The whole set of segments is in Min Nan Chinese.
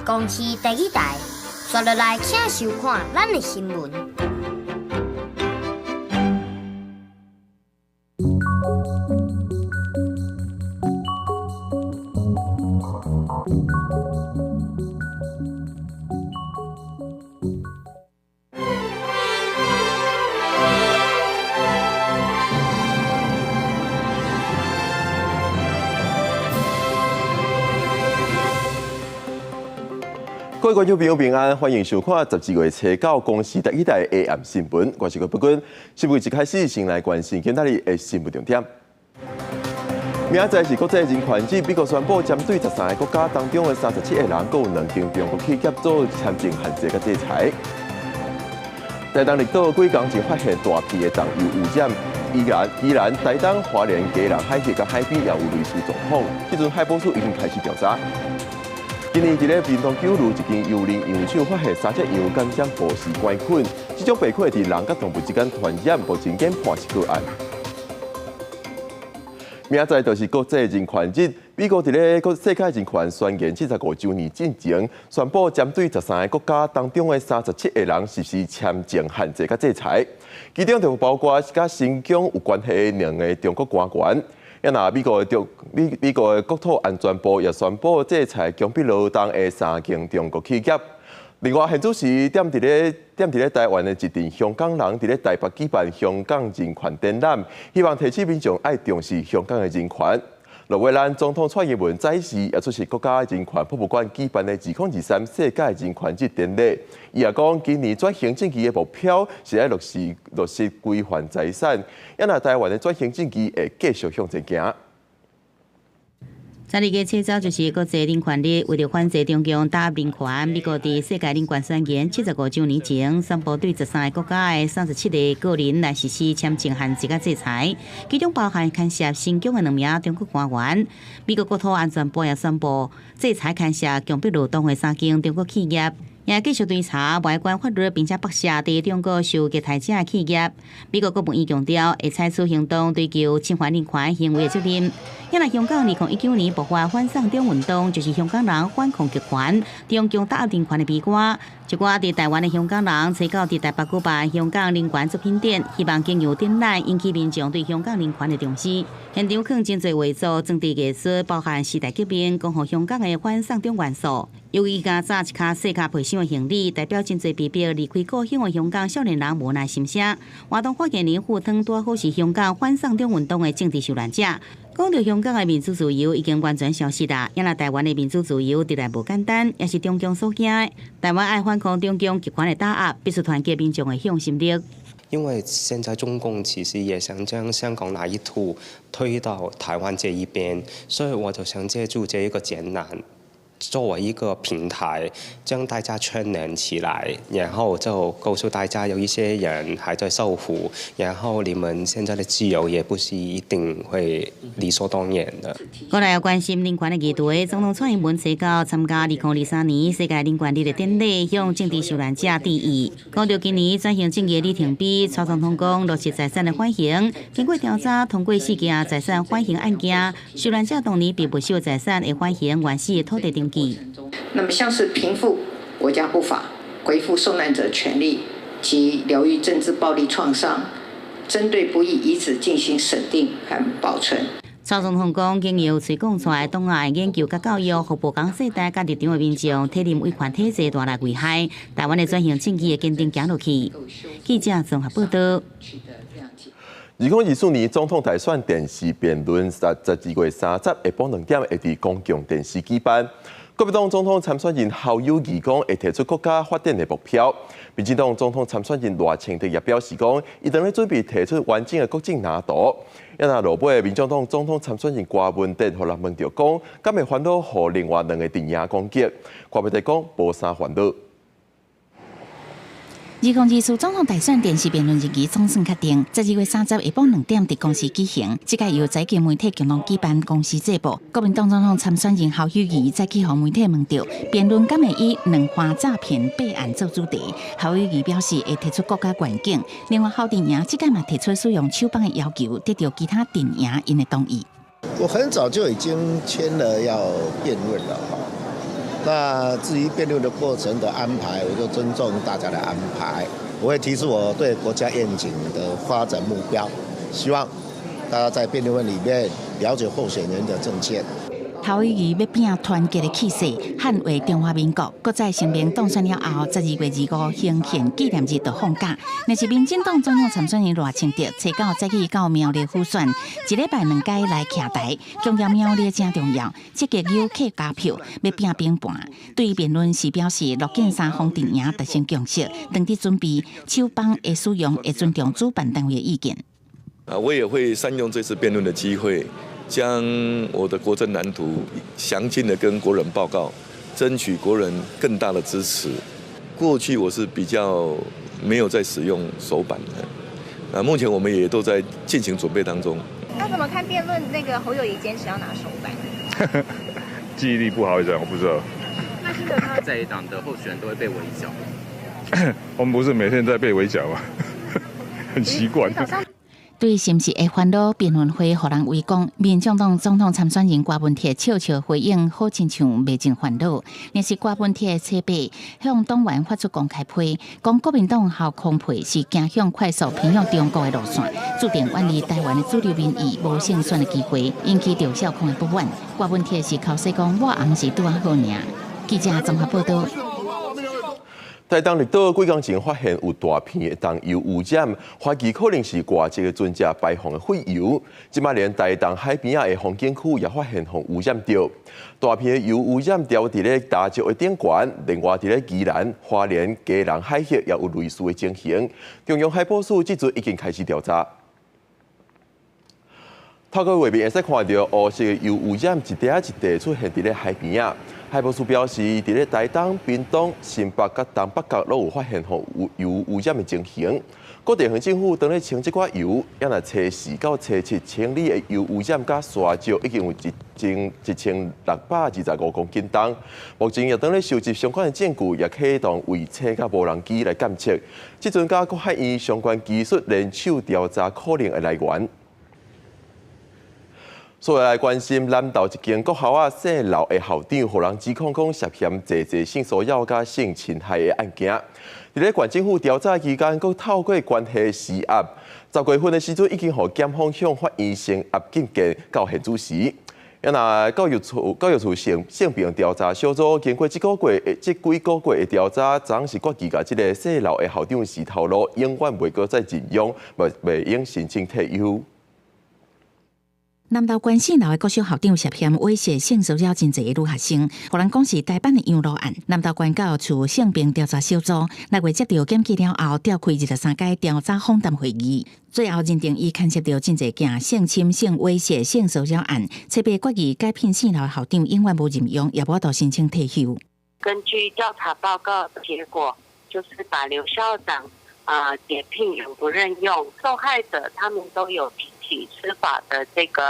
公視第一台，刷落來請收看咱的新聞。各位觀眾朋友平安，歡迎收看12月初九公視第一台 AM 新聞，我是郭不君。新聞一開始先來關心今仔日的新聞重點。明仔載是國際人權日，美國宣布針對13個國家當中的37個人，閣有兩間中國企業做簽證限制佮制裁。台東綠島幾工前發現大片的重油污染，宜蘭、宜蘭、台東、花蓮、基隆海域佮海邊也有類似狀況，彼陣海保署已經開始調查。今年佇咧屏東九如一間幽靈羊場發現三隻羊感染布氏桿菌，這種病菌會佇人佮動物之間傳染，目前研判是個案。明仔載就是國際人權日，美國佇咧國世界人權宣言75週年進前，宣布針對13個國家當中的37個人實施簽證限制佮制裁，其中就包括佮新疆有關係的兩个中國官員。啊，若美國的中美美國的國土安全部也宣布制裁強迫勞動的三間中國企業。另外，現主時踮佇咧台灣的一陣香港人佇咧台北舉辦香港人權展覽，希望提醒民眾愛重視香港的人權。落尾，咱總統蔡英文早時也出席國家人權博物館舉辦的2023世界人權日典禮。伊也講，今年轉型正義的目標是愛落實歸還財產，也若台灣的轉型正義會繼續向前行。12月初九就是國際人權日，為著反制中共打壓人權，美國佇世界人權宣言75週年前，宣布對13個國家的37个個人來實施簽證限制佮制裁，其中包含牽涉新疆的兩名中國官員。美國國土安全部也宣布制裁牽涉強迫勞動的三間中國企業。也繼續追查違反法律並且剝削佇中國受虐待者的企業。美國國務院強調會採取行動追究侵犯人權行為的責任。因為香港2019年爆發反送中運動，就是香港人反抗極權、中共打壓人權的悲歌。一寡佇台灣的香港人，初九佇台北舉辦香港人權作品展，希望經由展覽引起民眾對香港人權的重視。現場囥真濟畫作、裝置藝術，包含時代革命、光復香港的反送中元素。由於共紮一跤細跤皮箱的行李，代表真濟被迫離開故鄉的香港少年人無奈心聲。活動發言人傅湯拄好是香港反送中運動的政治受難者。講著香港的民主自由已經完全消失啦，也若台灣的民主自由歷來無簡單，也是中共所驚的。台灣愛反抗中共極權的打壓，必須團結民眾的向心力。因為現在中共其實也想將香港那一套推到台灣這一邊，所以我就想借助這一個展覽，作為一個平台，將大家串聯起來，然後就告訴大家有一些人還在受苦，然後你們現在的自由也不是一定會理所當然的。過來關心人權的議題，總統蔡英文初九參加2023年世界人權日的典禮，向政治受難者致意。講到今年轉型正義的里程碑，蔡總統講落實財產的緩刑，經過調查通過四件財產緩刑案件，受難者當年被沒收財產會緩刑原始的土地登記。那麼像是平復國家不法、恢復受難者權利及療癒政治暴力創傷，針對不義遺址進行審定和保存。蔡總統講，經由喙講出來檔案研究佮教育，予無仝世代佮立場的民眾體認威權體制帶來危害，台灣的轉型正義會堅定行落去。記者綜合報道。2024年總統大選電視辯論，12月30下晡2點會佇公共電視舉辦。國民黨總統參選人侯友宜講會提出國家發展的目標。民進黨總統參選人賴清德也表示講，伊當咧準備提出完整的國政藍圖。啊，若落尾民眾黨總統參選人柯文哲，予人問著講，敢會煩惱予另外兩个陣營攻擊？柯文哲講無啥煩惱。2024總統大選電視辯論日期總算確定，12月30下晡2點佇公視舉行。這屆由財經媒體共同舉辦公視節目。國民黨總統參選人侯友宜再去予媒體問著，辯論敢會以兩岸詐騙弊案做主題？侯友宜表示會提出國家願景。另外，侯陣營這屆嘛提出使用手枋的要求，得著其他陣營𪜶的同意。我很早就已經簽了要辯論了哈，那至於辯論的過程的安排，我就尊重大家的安排。我會提出我對國家願景的發展目標，希望大家在辯論會裡面了解候選人的政見。侯友宜欲拚團結的氣勢，捍衛中華民國。閣再聲明當選了後，12月25行憲紀念日就放假。若是民進黨總統參選人賴清德，初九早起到苗栗輔選，一禮拜兩擺來徛台，強調苗栗誠重要，積極誘客家票，欲拚平盤。對辯論時表示，樂見三方陣營達成共識，當佇準備，手枋會使用，會尊重主辦單位的意見。啊，我也會善用這次辯論的機會，將我的國政藍圖詳盡的跟國人報告，爭取國人更大的支持。過去我是比較沒有在使用手板的，啊，目前我們也都在進行準備當中。那怎麼看辯論？那個侯友宜堅持要拿手板？記憶力不好，這樣我不知道。那現在他在野黨的候選人都會被圍剿。我們不是每天在被圍剿嗎？很習慣。對是毋是會煩惱辯論會予人圍攻？民進黨總統參選人郭文鐵笑笑回應，好親像袂真煩惱。若是郭文鐵初八向黨員發出公開批，講國民黨校空批是走向快速偏向中國的路線，注定遠離台灣的主流民意，無勝選的機會，引起趙少康的不滿。郭文鐵是剾洗講，我翁是拄仔好爾。記者綜合報道。台東綠島幾工前發現有大片的重油污染，懷疑可能是外籍的船隻排放的廢油。這擺連台東海邊仔的風景區也發現予污染著。大片的油污染著佇咧大石的頂懸，另外佇咧宜蘭、花蓮、基隆海域也有類似的情形。中央海保署這陣已經開始調查。透過畫面會使看著烏色的油污染一塊一塊出現佇咧海邊仔。海保署表示，佇咧台東、屏東、新北佮東北角攏有發現予油污染的情形。各地方政府當咧清這寡油，也若初四到初七清理的油污染佮沙石已經有1625公斤重。目前也當咧收集相關的證據，也啟動衛星佮無人機來監測。這陣佮國海院相關技術聯手調查可能的來源。所以來關心南投一間國校仔姓劉的校長，予人指控講涉嫌濟濟性騷擾佮性侵害的案件。佇咧縣政府調查期間，閣透過關係施壓，10月份的時陣已經予檢方向法院聲押禁見到現主時。若教育處性平調查小組經過這幾個月的調查，昨昏是決議共這个姓劉的校長徐頭路永遠袂閣再任用，袂用申請退休。南投縣姓劉的國小校長涉嫌猥褻性騷擾真濟个女學生，予人講是台版的楊璐案。南投縣教育處性平調查小組6月接著檢舉了後，召開23屆調查訪談會議，最後認定伊牽涉著真濟件性侵、性猥褻、性騷擾案，初八決議解聘姓劉的校長永遠無任用，也無法度申請退休。根據調查報告結果，就是把劉校長解聘永不任用，受害者他們都有提起司法的這個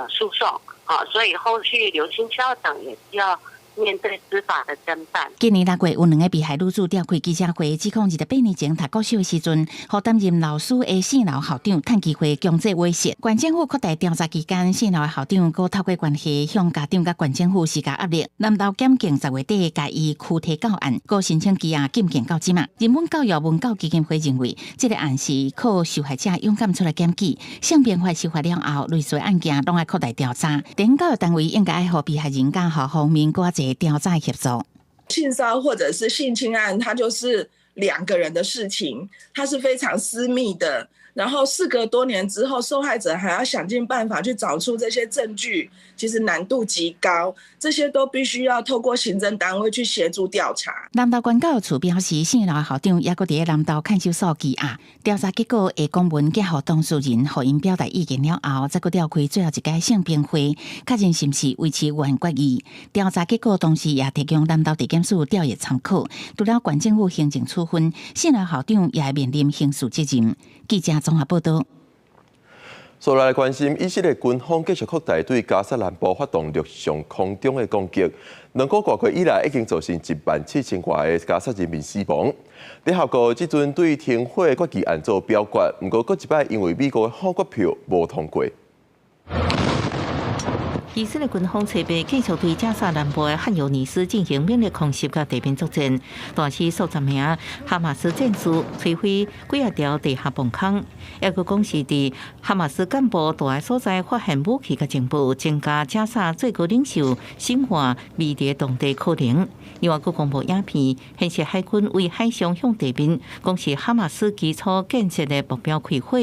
訴訟，好，所以後續劉姓校長也是要面對司法的偵辦。今年6月有兩个被害女子召開記者會，指控28年前讀國小的時陣，予擔任老師的姓劉校長趁機會強制猥褻。縣政府擴大調查期間，姓劉的校長閣透過關係向家長佮縣政府施加壓力。南投檢警10月底共伊拘提到案，閣申請羈押禁見到這馬。人本教育文教基金會認為，這个案是靠受害者勇敢出來檢舉，性平法修法了後，類似案件攏愛擴大調查。等教育單位應該愛予被害人佮校方面閣較濟調查協助。性騷或者是性侵案，它就是兩個人的事情，它是非常私密的。然後事隔多年之後，受害者還要想盡辦法去找出這些證據，其實難度極高，這些都必須要透過行政單位去協助調查。南投縣教育處表示，姓劉的校長猶閣佇咧南投看守所羈押，調查結果會公文寄予當事人，予𪜶表達意見了後，再閣召開最後一屆性平會，確認是毋是維持原決議。調查結果同時也提供南投地檢署調閱參考。除了縣政府行政處分，姓劉校長也會面臨刑事責任。記者綜合報道。所來關心，以色列軍方繼續擴大對加薩南部發動陸上、空中的攻擊。2個外月以來，已經造成1萬7千外个加薩人民死亡。聯合國這陣對停火決議案做表決，毋過閣一擺因為美國的否決票無通過。以色列軍方初八繼續對加沙南部的漢尤尼斯進行猛烈空襲佮地面作戰，彈死數十名哈馬斯戰士，摧毀幾仔條地下防空。抑閣講是佇哈馬斯幹部蹛的所在發現武器佮情報，增加加沙最高領袖辛華匿佇當地可能。另外，閣公布影片顯示海軍對海上向地面，講是哈馬斯基礎建設的目標開火。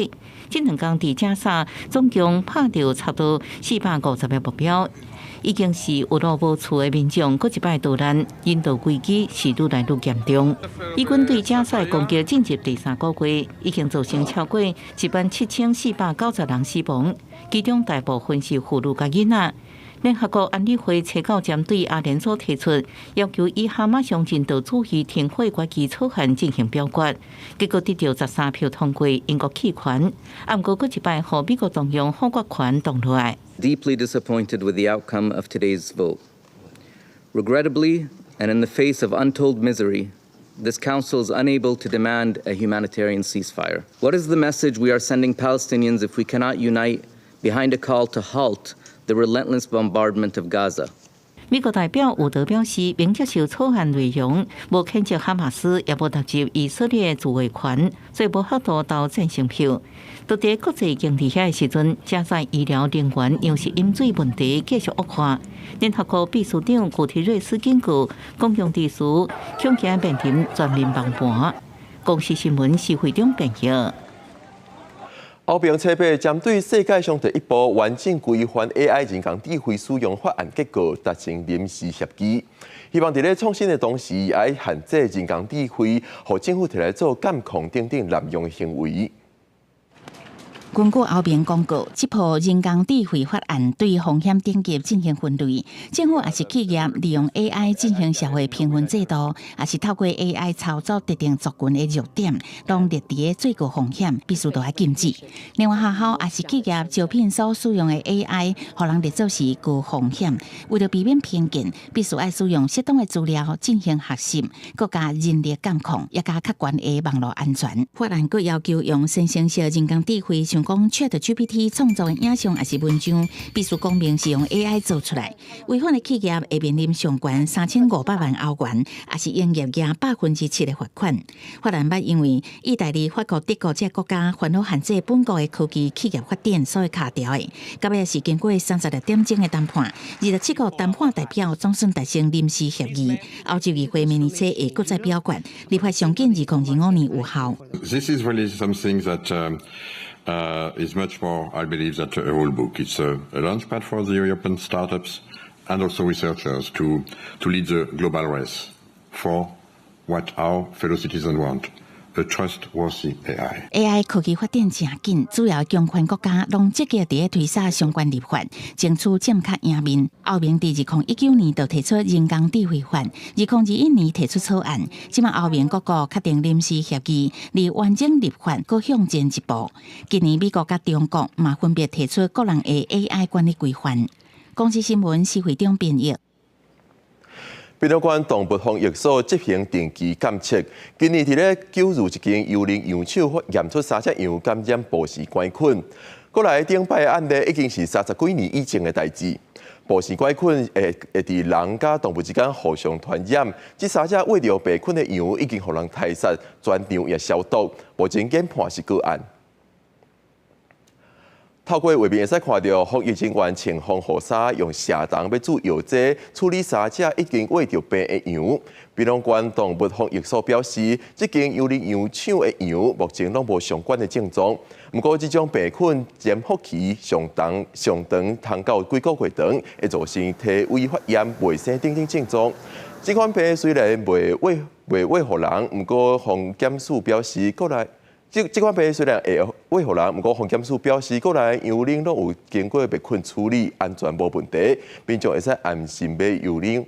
這兩工佇加沙總共拍著差不多450個目標，已經是有路無厝的民眾，閣一擺逃難，人道危機是愈來愈嚴重。以軍對加沙攻擊進入第三個月，已經造成超過17,490人死亡，其中大部分是婦女佮囡仔。聯合國安理會初九針對阿聯酋提出要求，以哈馬斯人道主義停火決議草案進行表決，結果得著13票通過，英國棄權。毋過閣一擺，予美國動用否決權擋落來。 Deeply disappointed with the outcome of today's vote. Regrettably, and in the face of untold misery, this council is unable to demand a humanitarian ceasefire. What is the message we are sending Palestinians if we cannot unite behind a call to halt the relentless bombardment of Gaza? 美國代表伍德表示，免接受草案內容，無譴責哈馬斯，也無納入以色列自衛權，所以無法度投贊成票。就佇國際經濟遐的時陣，加沙醫療人員糧食飲水問題繼續惡化。聯合國秘書長古特瑞斯警告，公共秩序恐驚面臨全面崩盤。公視新聞施會長編譯。歐盟初八針對世界上第一部完整規範 AI 人工智慧使用法案結果達成臨時協議，希望佇咧創新的同時，也愛限制人工智慧，予政府提來做監控等等濫用行為。根據歐盟公告，這部人工智慧法案對風險等級進行分類，政府抑是企業利用 AI 進行社會評分制度，抑是透過 AI 操作特定族群的弱點，攏列佇最高風險，必須都愛禁止。另外，學校抑是企業招聘所使用的 AI，予人列做是高風險。為著避免偏見，必須愛使用適當的資料進行學習，閣加人力監控，也加較懸的網路安全。法案閣要求用生成式人工智慧，像講 ChatGPT 創作的影像抑是文章，必須講明是用 AI 做出來。違反的企業會面臨上懸3500萬歐元，抑是營業額7%的罰款。法案捌因為意大利、法國、德國這國家煩惱限制本國的科技企業發展，所以卡著的。到尾是經過36點鐘的談判，27個談判代表總算達成臨時協議。歐洲議會明年初會閣再表決，立法上緊2025年有效。 This is really something that is much more, I believe, than a rule book. It's a launchpad for the European startups and also researchers to lead the global race for what our fellow citizens want, a trustworthy AI. AI 科技發展誠緊，主要強權國家攏積極佇咧推捒相關立法，爭取佔較贏面。歐盟佇2019年就提出人工智慧法，2021年提出草案，這馬歐盟各國確定臨時協議，離完整立法閣向前一步。今年美國佮中國嘛分別提出個人的 AI 管理規範。公視新聞施會長編譯。屏東縣動物防疫所執行定期檢測，今年佇咧9月一間幽靈羊場驗出三隻羊感染布氏桿菌。過來頂擺的案例已經是30幾年以前的代誌。布氏桿菌會佇人佮動物之間互相傳染，這三隻餵著病菌的羊已經予人刣殺，全場也消毒，目前研判是個案。透過畫面會使看著，防疫人員穿防護衫，用射筒欲注藥劑處理三隻已經餵著病的羊。屏東縣動物防疫所表示，這間幽靈羊場的羊目前攏無相關的症狀。毋過，這種病菌潛伏期上長上長通到幾個月長，會造成體位發炎、袂醒等等症狀。這款病雖然袂餵予人，毋過防檢署表示，國內。這款病雖然會餵予人，毋過防檢署表示，國內羊奶攏有經過滅菌處理，安全無問題，民眾會使安心買羊奶。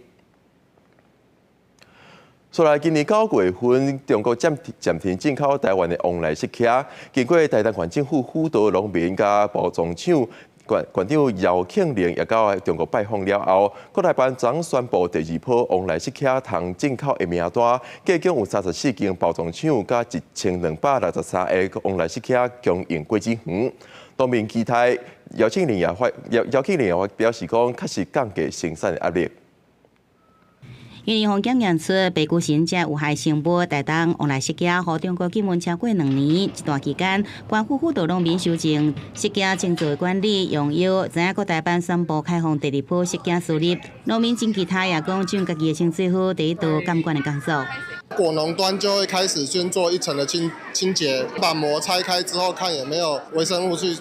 所來今年9月份，中國暫停進口台灣的旺來釋茄，經過台東縣政府輔導農民佮包裝廠縣長姚慶玲也到中國拜訪了後，國台辦昨宣布第二波旺來釋茄通進口的名單，計共有34間包裝廠佮1263個旺來釋茄供應果子園。當面期待姚慶鈴也發姚姚慶鈴也發表示講，確實降低生產的壓力。因為檢驗出白菇蕈這有害生物，台東旺來釋迦予中國禁運超過2年，這段期間，官府輔導農民修正釋迦種植的管理，用藥，知影閣台灣宣布開放第二波釋迦輸入，農民真期待也講將家己的先做好第一道監管的工作。果農端就會開始先做一層的清潔，把膜拆開之後，看有沒有微生物去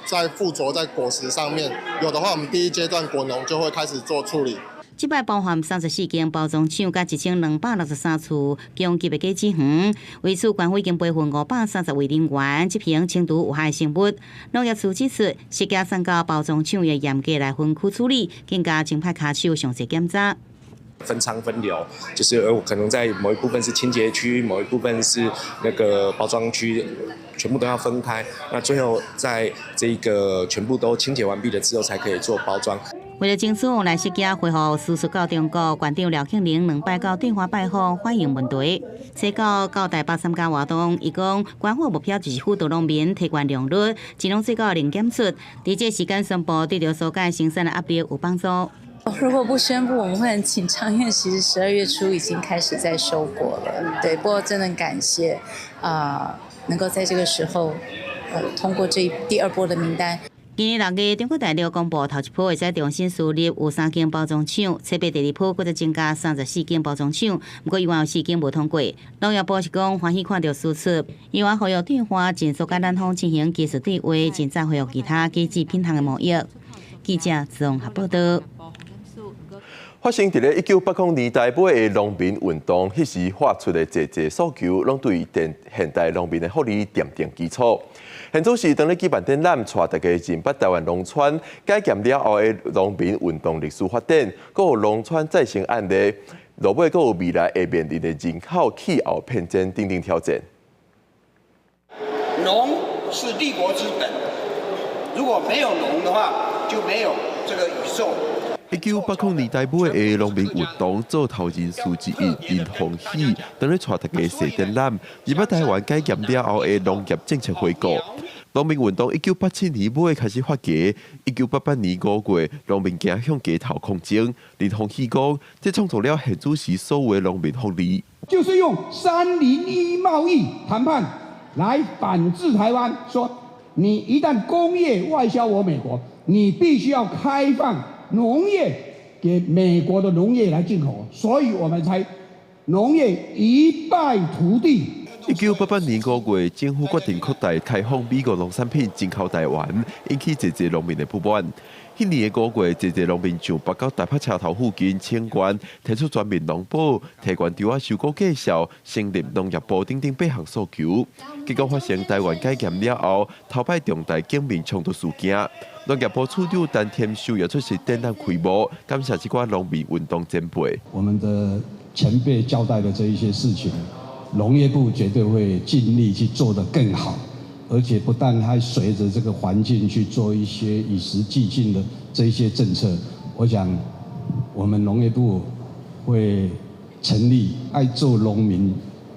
再附着在果實上面。有的話，我們第一階段果農就會開始做處理。這擺包含34間包裝廠，佮1263處供給的果子園，為此官府已經培訓530位人員執行清除有害生物。農業處指出，釋迦送到包裝廠要嚴格來分區處理，更加增派跤手詳細檢查。分倉分流，就是可能在某一部分是清潔區，某一部分是那個包裝區，全部都要分開。那最後在這個全部都清潔完畢了之後，才可以做包裝。為了爭取旺來釋迦恢復輸出到中國，縣長廖慶鈴兩擺到對華拜訪，反映問題。這到到台北參加活動，伊講官府目標就是輔導農民提懸良率，盡量做到零檢出。佇這時間宣布，對著紓解生產的壓力有幫助。如果不宣布，我們會很緊張，因為其實12月初已經開始在收果了。對，不過真的感謝啊，能夠在這個時候，通過這第二波的名單。今年6月，中國大陸公布頭一波會使重新輸入有三間包裝廠，七八第二波閣再增加34間包裝廠，毋過猶原有四間無通過。農業部是講歡喜看著輸出，伊話呼籲對華盡速佮南方進行技術對話，盡早恢復其他果子品項的貿易。記者綜合報道。發生佇咧1980年代尾的農民運動，彼時發出的濟濟訴求，攏對現代農民的福利奠定基礎。現主席當咧舉辦展覽，帶大家認捌臺灣農村解嚴了後的農民運動歷史發展，閣有農村再生案例，落尾閣有未來會面臨的人口氣候變遷等等挑戰。農是立國之本，如果沒有農的話，就沒有這個宇宙。 1980年代尾的農民運動做頭人士之一林鴻喜，當咧帶大家踅展覽，認捌臺灣解嚴了後的農業政策回顧。農民運動1987年尾開始發芽，1988年5月，農民行向街頭抗爭。林鴻喜講，這創造了現主時所有的農民福利。就是用301貿易談判來反制臺灣，說你一旦工業外銷我美國，你必須要開放農業給美國的農業來進口，所以我們才農業一敗塗地。 1988年5月，政府決定擴大開放美國農產品進口臺灣，引起濟濟農民的不滿。彼年的5月，濟濟農民上北到台北車頭附近請願，提出全面農保、提懸稻仔收割價數、成立農業部等等八項訴求。結果發生臺灣解嚴了後，頭擺重大警民衝突事件。農業部處長陳添壽也出席展覽開幕，感謝這寡農民運動前輩。我們的前輩交代的這一些事情，農業部絕對會盡力去做得更好，而且不但還隨着這個環境去做一些與時俱進的這一些政策。我想，我們農業部會成立愛做農民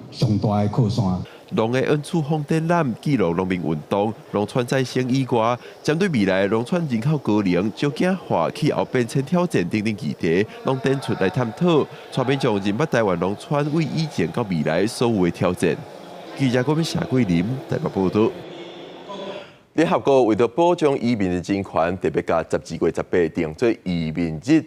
上大的靠山。農的恩賜風展覽記錄農民運動、農村再生以外，針對未來農村人口高齡、少子化、氣候變遷挑戰等等議題，攏展出來探討，帶民眾認捌臺灣農村為以前到未來所有的挑戰。記者郭敏、謝桂林台北報道。聯合國為著保障移民的人權，特別共12月18定做移民日。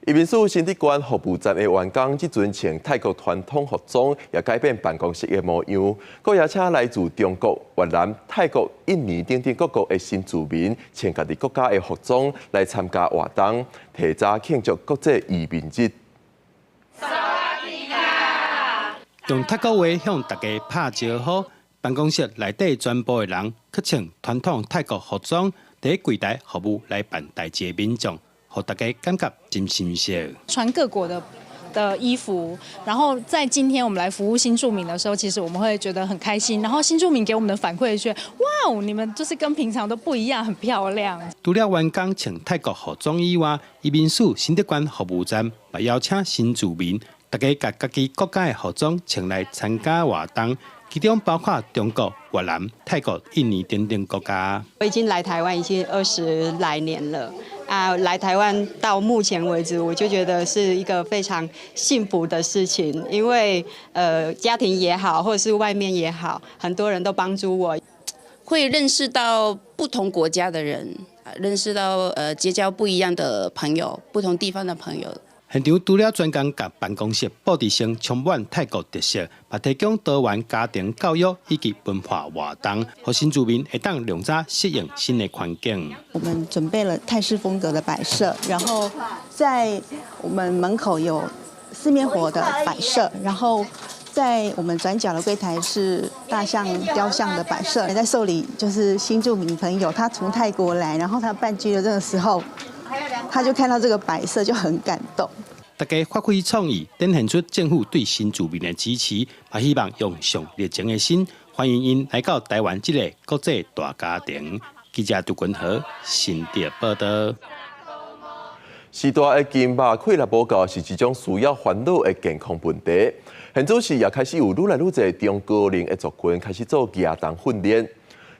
移民署新竹縣服務站的員工，這陣穿泰國傳統服裝，也改變辦公室的模樣。閣邀請來自中國、越南、泰國、印尼等等各國的新住民，穿家己國家的服裝來參加活動，提早慶祝國際移民日。用泰國話向大家拍招呼，辦公室內底全部的人，去穿傳統泰國服裝，佇櫃台服務來辦代誌的民眾。予大家感覺真親切。穿各國的衣服，然後在今天我們來服務新住民的時候，其實我們會覺得很開心。然後新住民給我們的反饋是：哇，你們就是跟平常都不一樣，很漂亮。除了員工穿泰國服裝以外，移民署新竹縣服務站嘛邀請新住民，大家共家己國家的服裝穿來參加活動，其中包括中國、越南、泰國、印尼等等國家。我已經來台灣已經20來年了，啊，來台灣到目前為止，我就覺得是一個非常幸福的事情，因為家庭也好，或者是外面也好，很多人都幫助我，會認識到不同國家的人，認識到結交不一樣的朋友，不同地方的朋友。現場除了專工共辦公室佈置成充滿泰國特色，嘛提供多元家庭教育以及文化活動，予新住民會當量早適應新的環境。我們準備了泰式風格的擺設，然後在我們門口有四面佛的擺設，然後在我們轉角的櫃台是大象雕像的擺設。在受理就是新住民朋友，他從泰國來，然後他辦居留證的時候，他就看到這個擺設就很感動。大家發揮創意，展現出政府對新住民的支持，也希望用上熱情的心歡迎𪜶來到台灣這个國際大家庭。記者杜君和新竹報道。序大的筋肉氣力無夠是一種需要煩惱的健康問題。現在是也開始有愈來愈濟中高齡的族群開始做舉重訓練。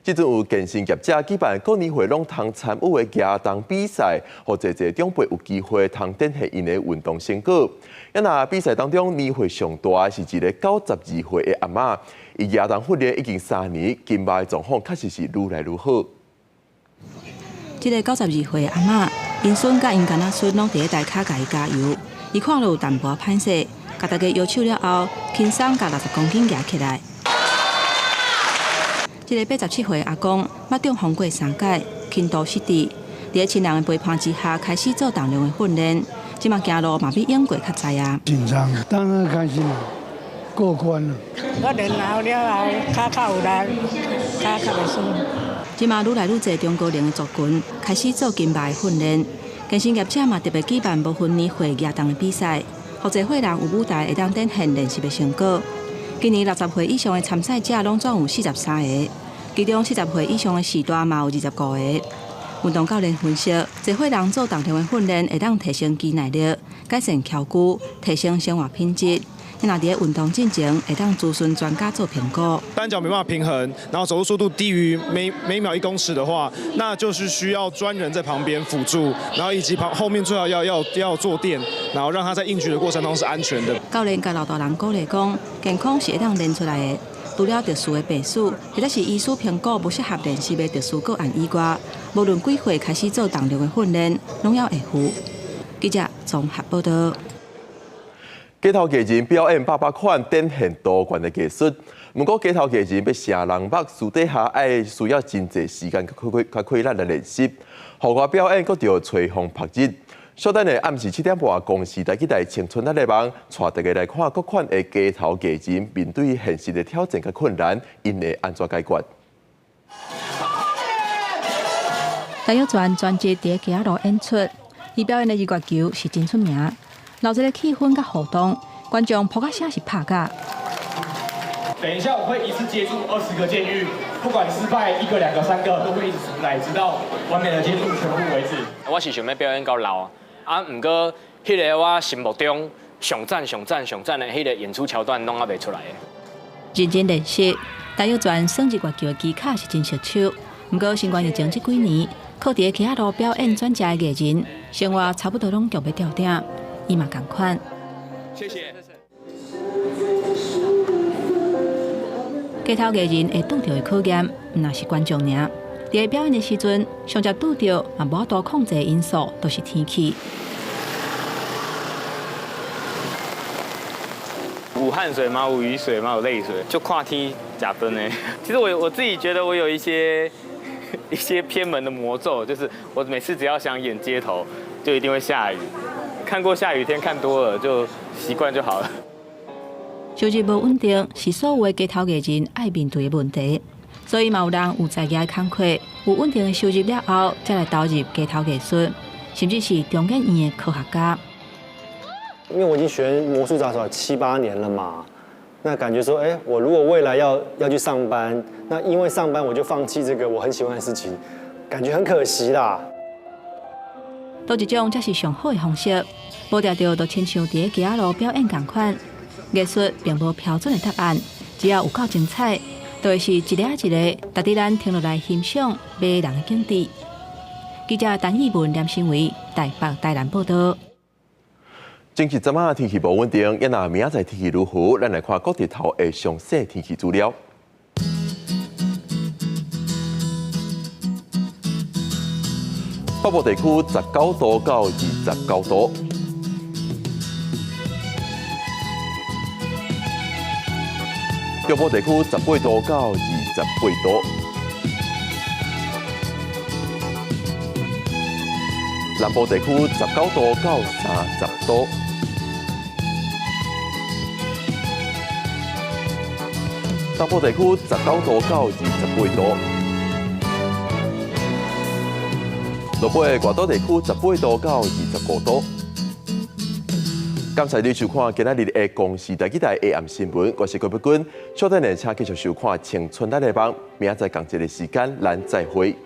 這陣有健身業者舉辦各年歲攏通參與的舉重比賽，予濟濟長輩有機會通展現𪜶的運動成果。啊若比賽當中年歲上大的是一个92歲的阿嬤，伊舉重訓練已經3年，筋肉的狀況確實是愈來愈好。這个92歲的阿嬤，𪜶孫佮𪜶囡仔孫攏佇咧台跤共伊加油。伊看著有淡薄歹勢，共大家搖手了後，輕鬆共60公斤舉起來。這个87歲阿公，捌中風過三擺，輕度失智，佇咧親人的陪伴之下，開始做重量的訓練。這馬行路嘛比往過較知啊。緊張，當然開心啦，過關了。我練好了後，跤較有力，跤較袂酸。這馬愈來愈濟中高齡的族群開始做筋肉的訓練，健身業者嘛特別舉辦無分年歲舉重的比賽，予濟歲人有舞台會當展現練習的成果。今年60歲以上的參賽者攏總有43个，其中40歲以上的序大嘛有25個。運動教練分析，濟歲人做重量的訓練，會當提升肌耐力、改善蹺肢、提升生活品質。你若佇咧運動進前，會當諮詢專家做評估。單腳沒辦法平衡，然後走路速度低於每秒1公尺的話，那就是需要專人在旁邊輔助，然後以及旁後面最好要坐墊，然後讓他在硬舉的過程中是安全的。教練共老大人鼓勵講，健康是會當練出來的。除了特殊的病史，或者是醫師評估無適合練習的特殊個案以外，無論幾歲開始做重量的訓練，攏猶會赴。記者綜合報道。街頭藝人表演百百款展現多元的藝術，毋過街頭藝人欲成人目，私底下愛需要真濟時間佮氣力來練習。戶外表演閣著吹風曝日。小等下暗時7點半，公視台語台青春仔內網，帶大家來看各款的街頭藝人面對現實的挑戰佮困難，𪜶會按怎解決？陳玉泉專職佇街仔路演出，伊表演的日月球是真出名。鬧這个氣氛佮互動，觀眾噗仔聲是拍甲。等一下，我會一次接住20個監獄，不管失敗一個、兩個、三個，都會一直重來，直到完美的接住全部為止。我是想欲表演到老啊，毋過彼个我心目中上讚、上讚、上讚的彼个演出橋段攏猶未出來。認真練習，陳玉泉耍日月球的技巧是真熟手。毋過新冠疫情這幾年，靠佇咧街仔路表演轉職的藝人，生活差不多攏強欲吊頂。伊嘛仝款。謝謝。街頭藝人會拄著的考驗，毋但是觀眾爾。佇咧表演的時陣，上捷拄著嘛無法度控制的因素，就是天氣。有汗水嗎？有雨水嗎？有淚水？就看天食飯呢。其實我自己覺得我有一些偏門的魔咒，就是我每次只要想演街頭，就一定會下雨。看過下雨天看多了，就習慣就好了。收入無穩定是所有的街頭藝人愛面對的問題，所以嘛有人有在業的工課，有穩定的收入了後，才來投入街頭藝術，甚至是中研院的科學家。因為我已經學魔術雜耍七八年了嘛，那感覺說，哎，我如果未來要去上班，那因為上班我就放棄這個我很喜歡的事情，感覺很可惜啦。佗一種才是上好的方式，無定著就親像佇咧街仔路表演仝款。藝術並無標準的答案，只要有夠精彩，就會是一个一个值得咱停落來欣賞迷人的景致。記者陳義文、連新偉台北、台南報道。前一陣仔天氣無穩定，啊若明仔載天氣如何？咱來看各地頭的詳細天氣資料。北部地區19度到29度。中部地區18度到28度。南部地區19度到30度。東部地區19度到28度。落尾外島地區18度到25度。感謝你收看今仔日的公視台語台下暗新聞，我是郭碧君，小等下請繼續收看《青春咱的夢》，明仔載仝一个時間，咱再會。